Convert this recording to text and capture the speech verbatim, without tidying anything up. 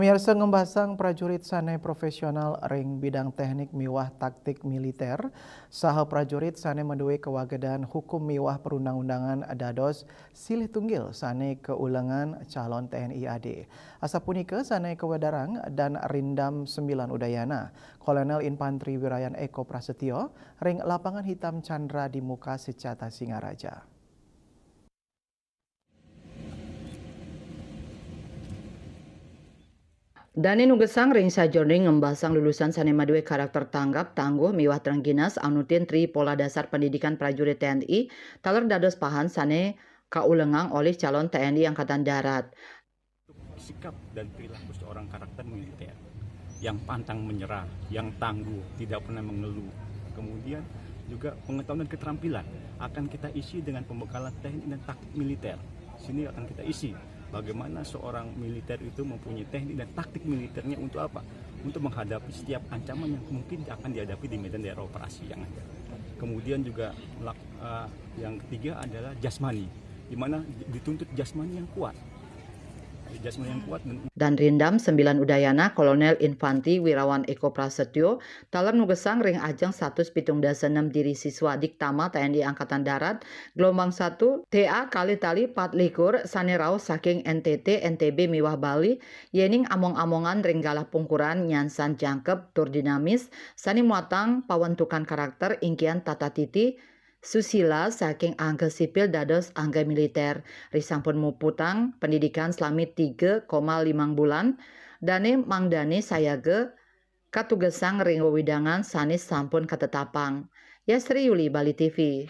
Miarsa, ngembasang prajurit sané profésional ring bidang téknik miwah taktik militer, saha prajurit sané madué kawagedan hukum miwah perundang-undangan dados silih tunggil sané kaulengang calon T N I A D. Asapunika sané kawedarang Dan Rindam sembilan Udayana, Kolonel Infanteri Wirayan Eko Prasetyo, ring Lapangan Hitam Chandra di Muka Secata Singaraja. Dané nugesang ring sajeroning ngembasang lulusan sané madué karakter tanggap, tangguh, miwah trengginas anutin tri pola dasar pendidikan prajurit T N I, taler dados pahan sané kaulengang olih calon T N I Angkatan Darat. Sikap dan perilaku seorang karakter militer yang pantang menyerah, yang tangguh, tidak pernah mengeluh. Kemudian juga pengetahuan dan keterampilan akan kita isi dengan pembekalan teknik dan taktik militer. Sini akan kita isi bagaimana seorang militer itu mempunyai teknik dan taktik militernya untuk apa? Untuk menghadapi setiap ancaman yang mungkin akan dihadapi di medan daerah operasi yang ada. Kemudian juga melak- eh, yang ketiga adalah jasmani, di mana dituntut jasmani yang kuat. Jasmani yang kuat dan Dan Rindam sembilan Udayana, Kolonel Infanteri Wirawan Eko Prasetyo, taler nugesang ring ajeng satus pitung dasa enem diri siswa Diktama T N I Angkatan Darat, gelombang satu, T A kalih tali pat likur, sané rauh saking N T T, N T B miwah Bali, yéning among-amongan ring galah pungkuran nyansan jangkep tur dinamis, sané muatang pawentukan karakter inggihan tata titi, susila saking angga sipil dados angga militer, risampun muputang pendidikan salami tiga koma limang bulan, dané mangdané sayaga katugesang ring wewidangan sané sampun katetapang. Yasri Yuli, Bali T V.